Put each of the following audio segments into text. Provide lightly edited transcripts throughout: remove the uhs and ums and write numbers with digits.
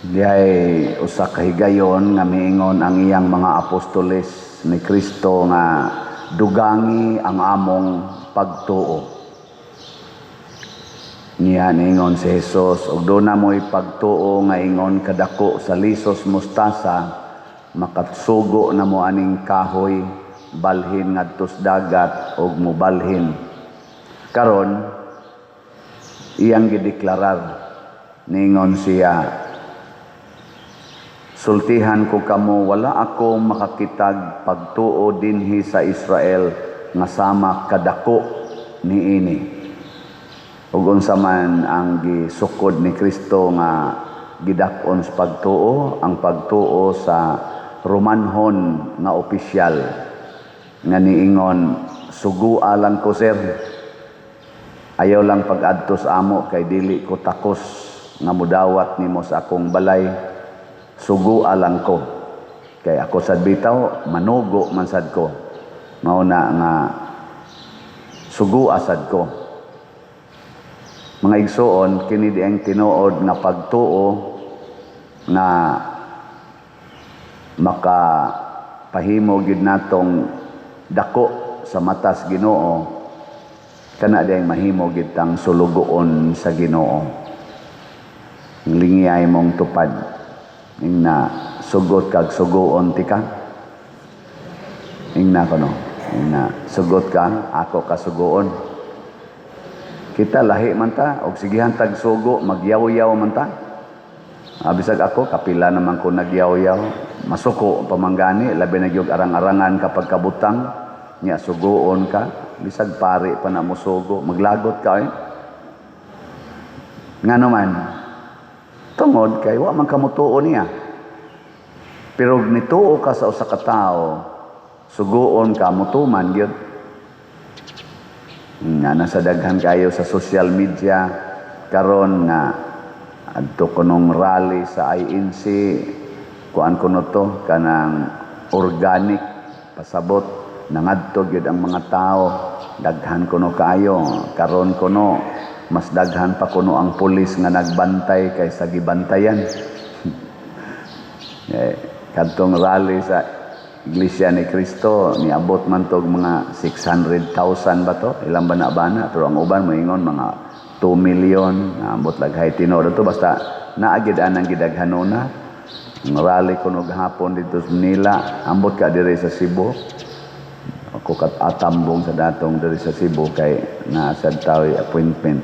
Diay usa ka higayon nga miingon ang iyang mga apostoles ni Kristo nga dugangi ang among pagtuo. Niya niingon si Jesus, "Og duna mo'y pagtuo nga ingon kadako sa lisos mustasa, makatsugo na mo aning kahoy, balhin ngadtos dagat, og mobalhin." Karon iyang gideklarar, niingon siya, "Sultihan ko kamo, wala ako makakitag pagtuo dinhi sa Israel nga sama kadako niini." Ug unsa man ang gisukod ni Kristo nga gidak-on sa pagtuo? Ang pagtuo sa Romanhon nga opisyal nga niingon, "Sugua lang ko, sir. Ayaw lang pag-adto sa amo kay dili ko takos nga mudawat nimo sa akong balay. Sugua lang ko. Kay ako sad bitaw, manugo man sad ko. Mao na nga sugua sad ko." Mga igsuon, kini di ang tinuod nga pagtuo nga makapahimo gyud natong dako sa matas Ginoo, kana di ang mahimo gyud tang sulugoon sa Ginoo. Lingiyay mong tupad. Ingna, sugot kag sugoon tika. Ingna kono. Ingna, sugot ka, ako ka sugoon. Kita lahi man ta, og sigihan tag sugo, magyaw-yaw man ta. Bisag ako, kapila naman ko nagyaw-yaw. Masuko pamanggani, labi na gyud arang-arangan kapag kabutang, nya sugoon ka, bisag pari pa na mo sugo, maglagot ka eh. Ngano man? Tungod kay wa man kamutuo niya. Pero nituo ka sa usa ka tawo, sugoon ka, mutuman gyud. Nga nasa daghan kayo sa social media karon nga adto kunong rally sa INC, kuan kuno to, kanang organic, pasabot nangadto gyud ang mga tao, daghan kuno kaayo. Karon kuno mas daghan pa kuno ang pulis nga nagbantay kaysa gibantayan. Eh, kadtong rally sa Iglesia ni Cristo, niabot man tog mga 600,000 ba to, ilang ba na bana, pero ang uban moingon mga 2 million, ambot laghay tinuod to, basta naagid anang gidaghanona. Ang rally kuno gahapon dito sa Manila, ambot ka diri sa Cebu. Ako kat atambong sa datong diri sa Cebu kay naa sad tao'y appointment.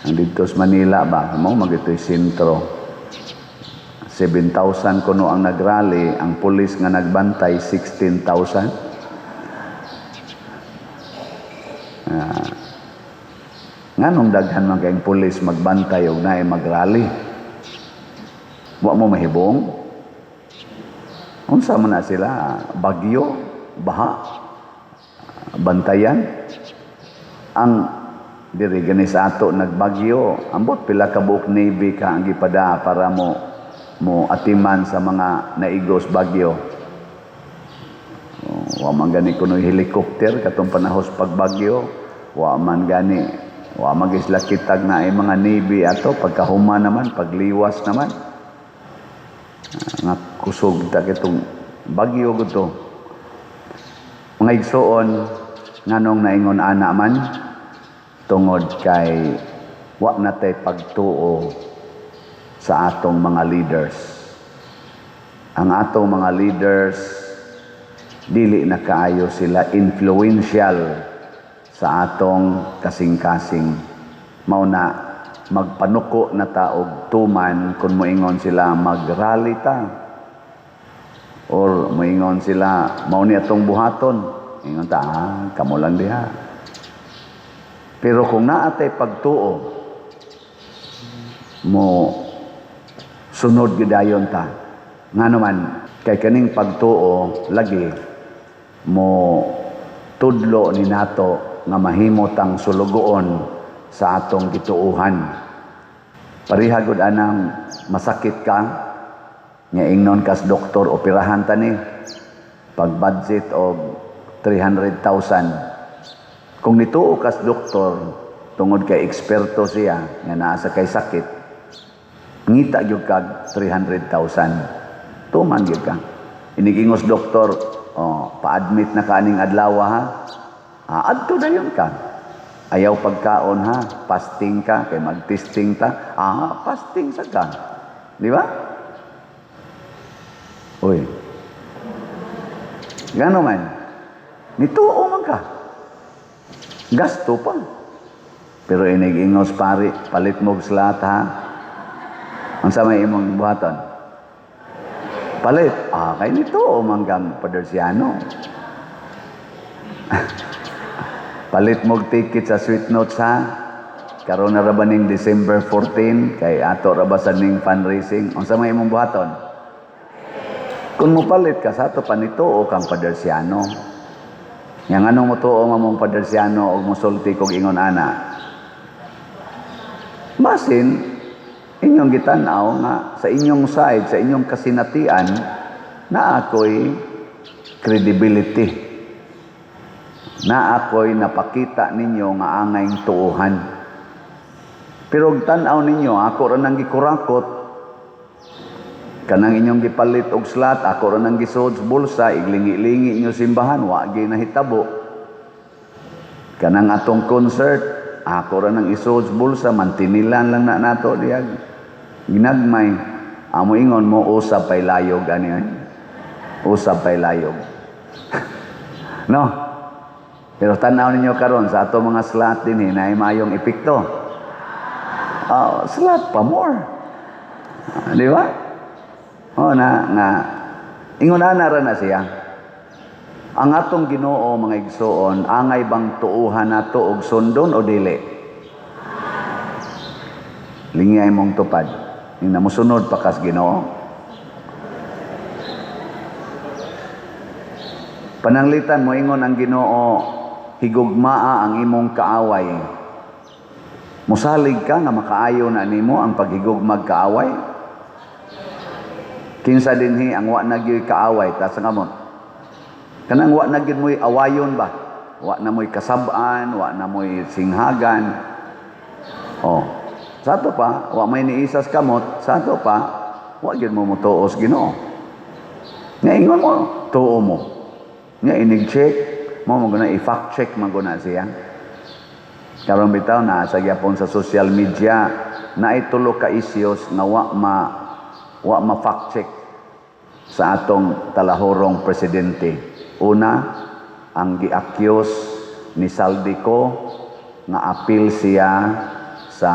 Ang dito sa Manila ba, mao magito'y sentro, 7,000 kuno ang nagrally, ang pulis nga nagbantay 16,000. Nganong daghan man kayong pulis magbantay og naay magrally? Wa mo mahibong? Unsa man na sila? Bagyo, baha, bantayan. Ang diri gani sa ato nagbagyo, ambot pila ka buok Navy ka ang gipada para mo atiman sa mga naigos bagyo. Oh, wa man gani kuno'y helicopter katong panahos pagbagyo, wa man gani, wa man sila kitag na ay mga Navy ato pagkahuma naman, pagliwas naman. Nga kusog ta kitong bagyo gud. Mga igsuon, nganong naingon ana man? Tungod kay wa na tay pagtuo sa atong mga leaders. Ang atong mga leaders, dili na kaayo sila influential sa atong kasing-kasing. Mao na magpanuko na ta og tuman kung moingon sila mag-rally ta or moingon sila mao ni atong buhaton, ingon ta, "Ah, kamo lang diha." Pero kung naa tay pagtuo, mo sunod gyud ta. Ngano man? Kay kaning pagtuo lagi mo tudlo ni nato nga mahimo tang sulugoon sa atong gituohan. Pareha gud anang masakit ka nga ingnon kas doktor, "Operahan ta ni, pag budget og 300,000." Kung nituo kas doktor, tungod kay eksperto siya nga naa sa kay sakit. Ngita gyud kag 300,000. Tuman gyud ka. Inigingos doktor, "Oh, pa-admit na ka aning adlaw ha." Ah, adto dayon ka. "Ayaw pagkaon ha, fasting ka kay mag-testing ta." Ah, fasting sa ka. Di ba? Uy. Gano man? Nituo man ka. Gasto pa. Pero inig-ingos pari, "Palit mo slot ha." Unsa may imong buhaton? Palit. Ah, kay nituo man kang Padersiano. "Palit mo ticket sa Sweet Notes ha. Karon na ra ba ning December 14 kay ato ra ba sa ning fundraising?" Unsa may imong buhaton? Kung mopalit ka sa ato pa, nituo kang Padersiano. Yang anong motuo nga mong Padersiano og mosulti kog ingon ana? Basin inyong gitan-aw nga sa inyong side, sa inyong kasinatian, na ako'y credibility. Na ako'y napakita ninyo nga angayng tuuhan. Pero og tan-aw ninyo, ako ra nang gikurakot, kanang inyong gipalit og slot, ako ra nang gisuod sa bulsa, iglingi-lingi inyo simbahan, wa gyud nahitabo. Kanang atong concert, ako ra nang isuod sa bulsa, mantinilan lang na nato diyag. Ginagmay, amo ingon mo, usab pay layog ani ay. Usab pay layog. No? Pero tan-aw ninyo karon sa ato mga slot dinhi, naay maayong epekto. Slot pa more. Di ba? Oh, na nga ingon ana ra na siya. Ang atong Ginoo, mga igsoon, angay bang tuuhan nato og sundon o dili? Lingay mong tupad. Yung namusunod pa kas Ginoo. Pananglitan mo ingon ang Ginoo, "Higugmaa ang imong kaaway." Musalig ka nga makaayo na nimo ang paghigugmag kaaway? Kinsa dinhi ang wa na gyuy kaaway? Taas ang kamot. Kanang wa na gyud mo'y awayon ba? Wa na mo'y kasab-an, wa na mo'y singhagan. Oh. Sa ato pa, wa may niisas kamot, sa ato pa, wa gyud mo motuos Ginoo. Nga ingon mo, tuo mo. Nga inig-check, mo mo guna i-fact check man guna siya. Karon bitaw na sa gyapon sa social media naay tulo ka issues nga wa ma fact check sa atong talahurong presidente. Una, ang gi-accuse ni Zaldy Co nga apil siya sa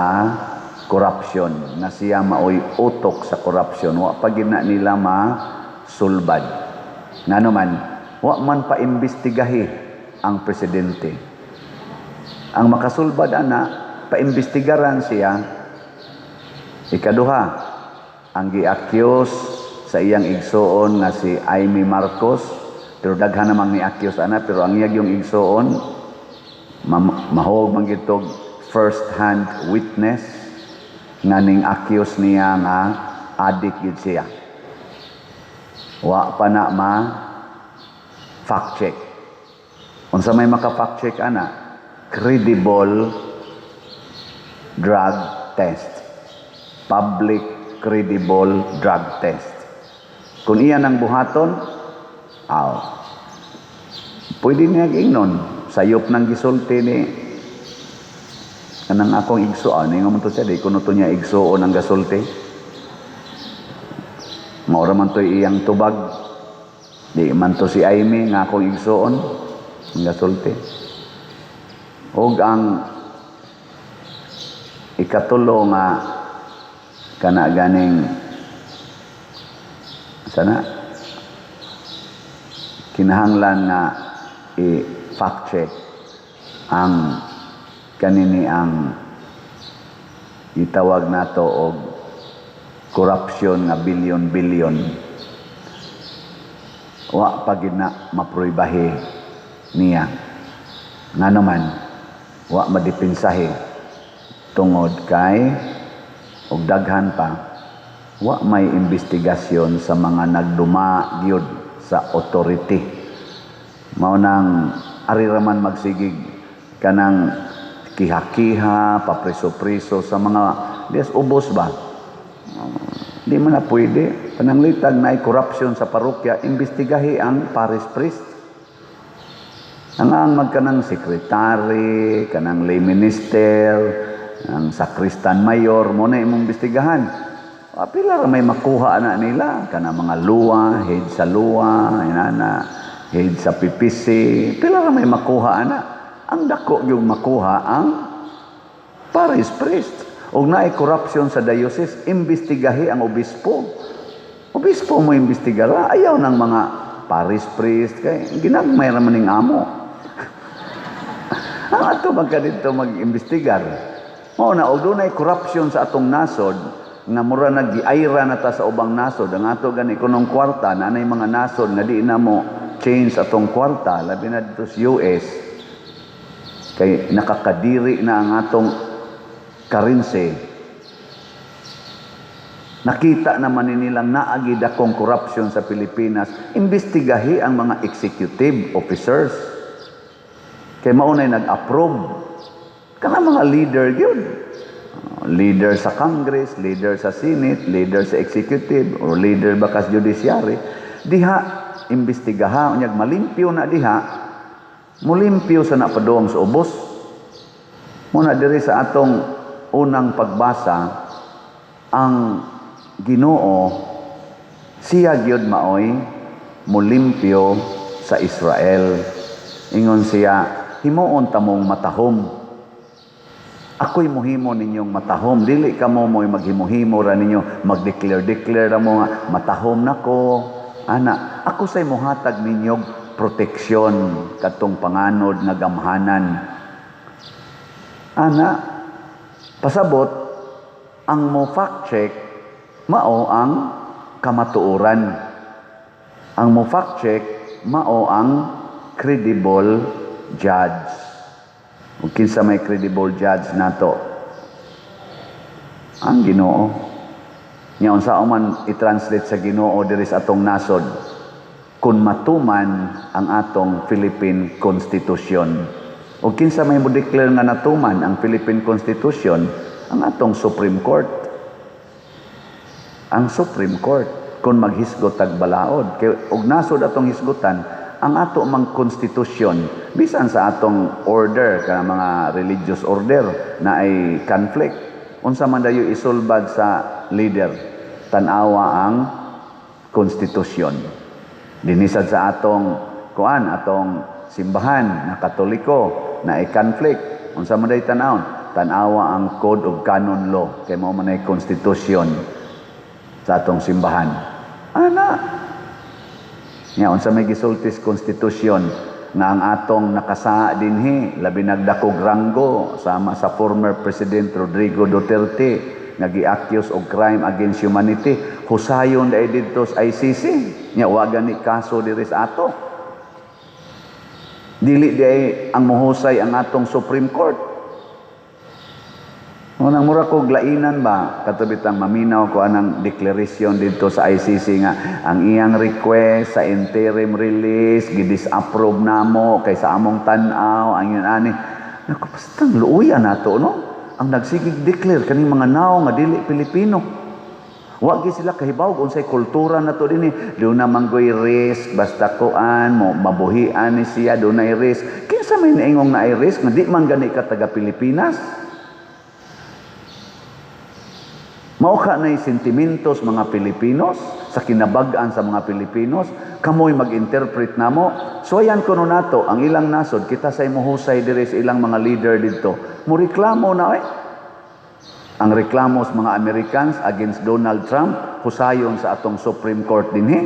corruption, na siya maoy utok sa corruption. Wa pa gid na nila masulbad. Ngano man, wa man pa imbestigahi ang presidente. Ang makasulbad ana, paimbestigaran siya. Ikaduha, ang gi-accuse sa iyang igsuon nga si Imee Marcos, pero daghan namang ni-accuse ana, pero ang iyang yung igsuon mahog man gitog first hand witness nga ning accuse niya nga adik gyud siya. Wa pa na ma fact check. Unsa may maka fact check ana? Credible drug test. Public credible drug test. Kung iyan ang buhaton, aw, pwede niya ingnon, sayop ng gisulti ni kanang akong igsuon, ningon man to siya, di kuno to niya igsuon ang gasulti. Maura man to'y iyang tubag. Di man to si Aimee nga akong igsuon ang gasulti. Og ang ikatulo nga kana ganing sana kinahanglan nga i-fact check ang kanini, ang itawag nato og corruption nga bilyon-bilyon, wa pa gid na mapruibahi niya. Ngano man, wa madipinsahi tungod kay og daghan pa, wa may investigasyon sa mga nagduma gyud sa authority. Mao nang ari raman magsigig kanang kiha-kiha, papreso-preso sa mga dias ubos ba. Di man na pwede. Pananglitag na corruption sa parokya, imbestigahi ang parish priest. Ang magkanang sekretary, kanang lay minister, ang sakristan mayor, mao na imong imbestigahan. Pila ra may makuha na nila, kanang mga luwa, head sa luwa, inana, head sa PPC, pila ra may makuha ana. Ang dako yung makuha ang parish priest. Og naay corruption sa diocese, imbestigahi ang obispo. Obispo mo imbestigara, ayaw ng mga parish priest kay ginagmay ra man ning amo. Ang ato magka dito mag-imbestigar. Mao na og dunay corruption sa atong nasod nga mura nag-giayra na ta sa ubang nasod, ang ato gani kunong kwarta na anay mga nasod nga di na mo change atong kwarta, labi na dito sa US kay nakakadiri na ang atong currency. Nakita naman ni nilang naagi dakong corruption sa Pilipinas, imbestigahi ang mga executive officers. Kay maunay nag-approve. Kana mga leader gyud. Leader sa Congress, leader sa Senate, leader sa executive, or leader bakas judiciary. Diha, imbestigaha, unyag malimpyo na diha, mulimpyo sa napadong sa ubos. Muna diri sa atong unang pagbasa, ang Ginoo siya gyud maoy mulimpyo sa Israel. Ingon siya, "Himuon tamong matahom. Ako'y muhimo ninyong matahom. Dili kamo mo'y maghimo-himo ra ninyo, mag-declare-declare ra mo nga matahom nako. Ana, ako say muhatag ninyog proteksyon kadtong panganod nga gamhanan." Ana, pasabot ang mo fact check mao ang kamatuoran. Ang mo fact check mao ang credible judge. Ug kinsa may credible judge nato? Ang Ginoo. Nya unsa man i-translate sa Ginoo diri sa atong nasod kun matuman ang atong Philippine Constitution? Ug kinsa may mo declare nga natuman ang Philippine Constitution? Ang atong Supreme Court. Ang Supreme Court kung maghisgot tag balaod kay og nasod atong hisgutan ang ato mang konstitusyon, bisan sa atong order, kana mga religious order na ay conflict, unsa man dayo isulbad sa leader? Tan-awa ang konstitusyon. Dinisad sa atong kuan, atong simbahan na Katoliko na ay conflict, unsa man day tan-awon? Tan-awa ang Code of Canon Law kay mao man ay konstitusyon sa atong simbahan. Ana. Nya unsa may gisulti sa konstitusyon nga ang atong nakasaa dinhi, labi nagdakog ranggo sama sa former President Rodrigo Duterte nga gi-accuse og crime against humanity, husayon dai didto sa ICC? Nya wa gani kaso diri sa ato. Dili di ay ang muhusay ang atong Supreme Court. Unang mura ko glainan ba katubitang maminaw ko anang declaration dito sa ICC nga ang iyang request sa interim release gi-disapprove namo kay sa among tan-aw ang yun ani. Naku, basta luoya nato, no? Ang nagsigig declare kaning mga naong nga dili Pilipino. Wa gyud sila kahibaw kung unsay kultura nato dinhi. Duna man goy risk, basta kuan mo mabuhian ni siya, dunay risk. Kinsa may niingong naay risk nga di man gani ka taga Pilipinas? Mao ka na'y sentimentos mga Pilipinos, sa kinabag-an sa mga Pilipinos, kamoy mag-interpret namo. So ayan kuno nato ang ilang nasod, kita say mohusay diri sa ilang mga leader didto. Mo reklamo na eh. Ang reklamo sa mga Americans against Donald Trump, husayon sa atong Supreme Court dinhi.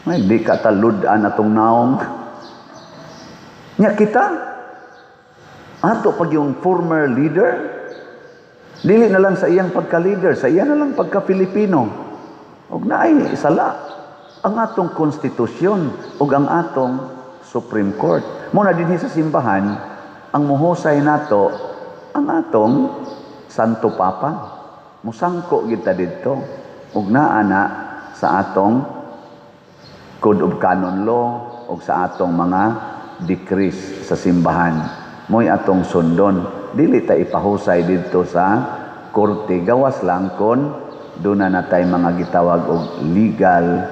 Ay, di ka talud-an atong naong. Nya kita, ato pag yung former leader, dili na lang sa iyang pagka-leader, sa iya na lang pagka-Filipino. Og naay sala ang atong konstitusyon ug ang atong Supreme Court. Muna dinhi sa simbahan, ang muhusay nato ang atong Santo Papa. Musangko kita didto ug naa na sa atong Code of Canon Law ug sa atong mga decrees sa simbahan. Mo'y atong sundon. Dili ta ipahusay didto sa korte, gawas lang kon duna na tay mga gitawag og legal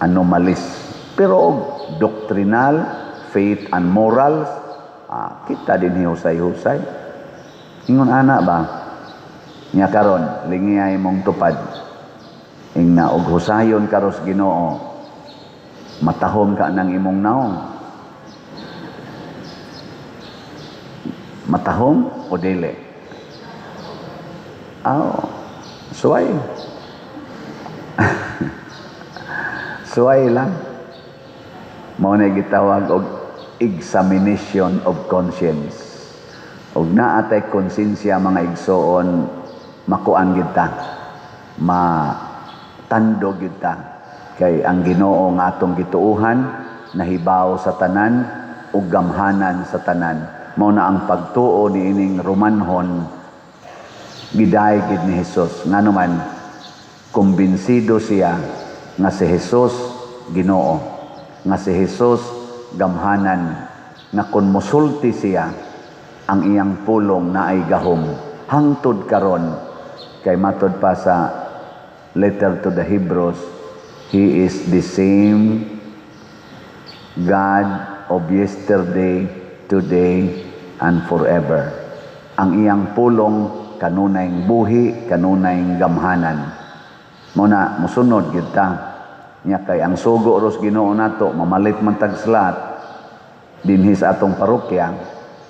anomalies. Pero og doctrinal, faith and morals, kita din husay-husay. Ingon ana ba? Nya karon, lingiyay mong tupad. Ingna og husayon karos Ginoo, matahom ka ng imong naong. Matahom o dili? Aw, suway. Suway lang. Mao na gitawag og examination of conscience. Og naa tay konsensya, mga igsoon, makuan gid ta. Matando gid ta. Kay ang Ginoo nga atong gituohan nahibaw sa tanan ug gamhanan sa tanan. Mao na ang pagtuo niining Romanhon giday gid ni Jesus. Ngano man, kumbinsido siya nga si Jesus Ginoo, nga si Jesus gamhanan, nga kung mosulti siya, ang iyang pulong naay gahom hangtod karon, kay matod pa sa letter to the Hebrews, He is the same God of yesterday, today, and forever. Ang iyang pulong kanunay buhi, kanunay gamhanan. Mao na musunod gyud ta. Nya kay ang sugo ros Ginoo nato, mamalit man tag slot dinhi sa atong parokya,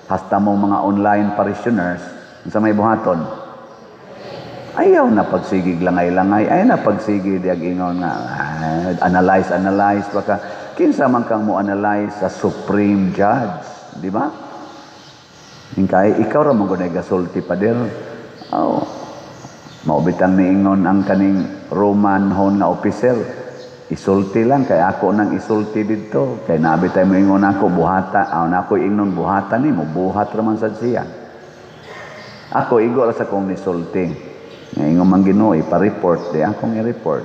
hasta mong mga online parishioners, sa may buhaton. Ayaw na pagsigig langay-langay, ayaw na pagsigi diag ingon nga analyze, analyze baka kinsa man kang mo analyze sa supreme judge, di ba? Hingkay ikaw ra man gud gasulti, pader. Oh. Mao bitang niingon ang kaning Roman hon nga officer, isulti lang kay ako nang isulti didto, kay nabi tay moingon ako buhata, aw na ako ingnon buhata nimo, buhat ra man sad siya. Ako igo ra sa kong nisulti. Nga ingon man Ginoo ipa-report, di akong i-report.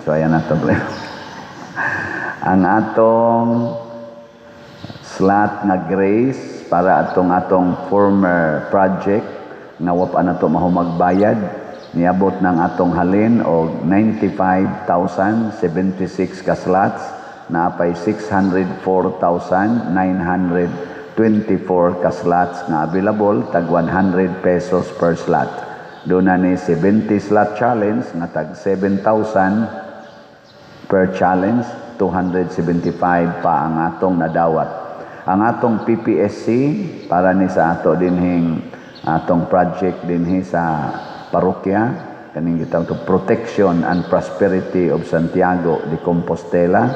So ayan na to. Ang atong slot nga grace para atong atong former project nga wa pa nato mahumagbayad, niabot ng atong halin og 95,076 ka slots, naapay 604,924 ka slots nga available, tag 100 pesos per slot. Doon na ni 70 slot challenge nga tag 7,000 per challenge, 275 pa ang atong nadawat. Ang atong PPSC para ni sa ato dinhing atong project dinhi sa parokya, kaning gitawag to Protection and Prosperity of Santiago de Compostela,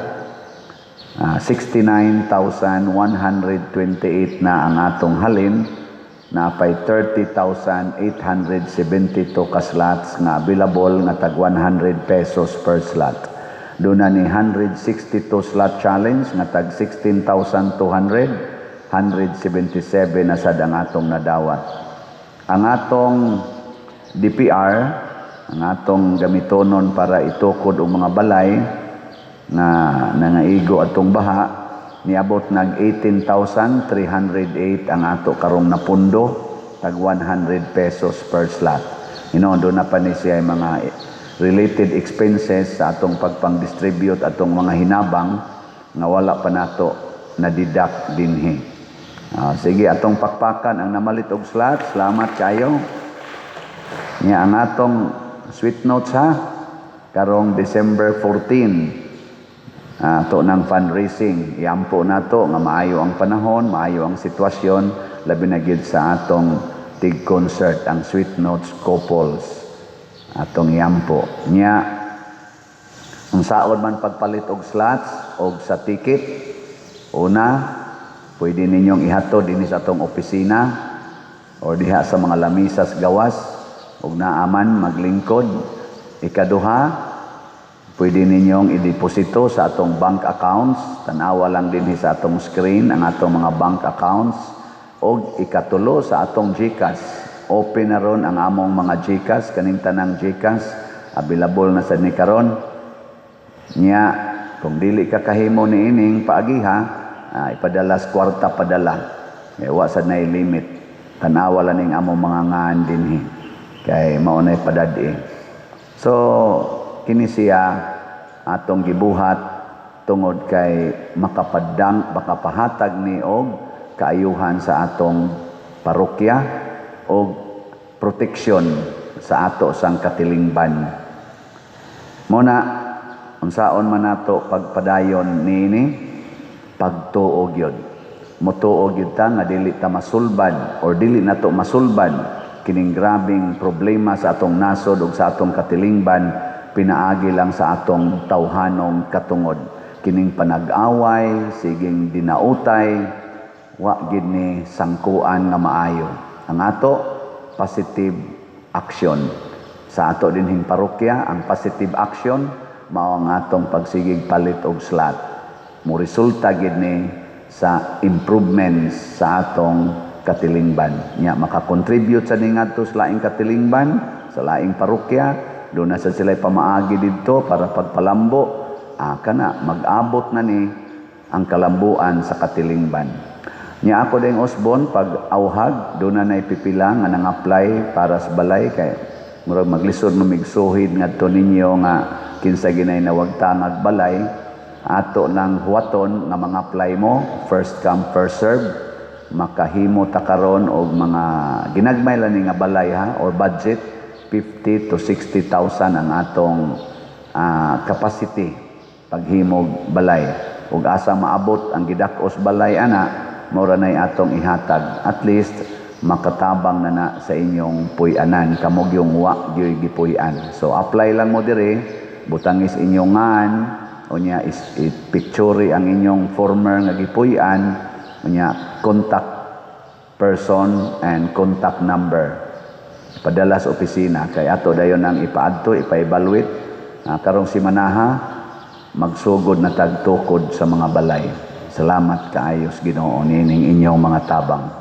69,128 na ang atong halin, napay 30,872 ka slots nga available nga tag 100 pesos per slot. Doon na ni 162 slot challenge nga tag 16,200, 177 na sad ang atong nadawat. Ang atong DPR, ang atong gamitonon para itukod og mga balay nga nangaigo atong baha, niabot nag 18,308 ang ato karong napundo, tag 100 pesos per slot. Hinoon, doon na pa ni siya mga related expenses sa atong pagpang-distribute atong mga hinabang nga wala pa nato na-deduct dinhi. Sige, atong pakpakan ang namalit og slot. Salamat kayo. Nya ang atong sweet notes ha, karong December 14, ato ng fundraising. Iampo nato nga maayo ang panahon, maayo ang sitwasyon, labi na gid sa atong tig concert, ang Sweet Notes Couples. Atong iampo. Nya unsaon man pagpalit og slots og sa ticket, una, pwede ninyong ihatod dinhi sa atong opisina or diha sa mga lamisas gawas ug naaman maglingkod. Ikaduha, pwede ninyong ideposito sa atong bank accounts. Tanawa lang dinhi sa atong screen ang atong mga bank accounts. Og ikatulo, sa atong GCash. Open na ron ang among mga GCash, kaning tanang GCash available na sa ni karon. Nya kung dili ka kahimo niining paagiha, ipadalas kwarta padala. Wa sad nay limit. Tanawa lang ning among mga ngaan dinhi. Kay mao nay padad-i. So kini siya atong gibuhat tungod kay makapadang, makapahatag ni og kaayuhan sa atong parokya og proteksyon sa ato sang katilingban. Mao na, unsaon man nato pagpadayon niini? Pagtuo gyud. Motuo gyud ta nga dili ta masulbad or dili nato masulbad kining grabing problema sa atong nasod ug sa atong katilingban pinaagi lang sa atong tawhanong katungod. Kining panag-away, siging dinautay, wa gid ni sangkuan nga maayo. Ang ato, positive action. Sa ato dinhing parokya, ang positive action mao ang atong pagsigig palit og slat. Mo resulta gid ni sa improvements sa atong katilingban. Nya makakontribute sa ningadto sa laing katilingban, sa laing parokya, duna sa sila pamaagi didto para pagpalambo, kana mag-abot na ni ang kalambuan sa katilingban. Nya ako ding usbon pag auhag, duna na pipila nga nang-apply para sa balay, kay murag maglisod mamigsuhid ngadto ninyo nga kinsa ginay nawagtangag balay. Ato nang huwaton nga mga apply mo, first come, first serve. Makahimo ta karon og mga ginagmay lang ni nga balay ha, or budget 50 to 60,000 ang atong capacity paghimog balay. Ug asa maabot ang gidak-os balay ana, mao ra nay atong ihatag. At least makatabang na na sa inyong puy-anan, kamo gyung wa gyoy gipuy-an. So apply lang mo diri, butangis inyong ngan, unya is i-picture ang inyong former nga gipuy-an, unya contact person and contact number. Padala sa opisina kay ato dayon ang ipaadto, ipa-evaluate. Karong simanaha magsugod na tagtukod sa mga balay. Salamat kaayos Ginoo niining inyong mga tabang.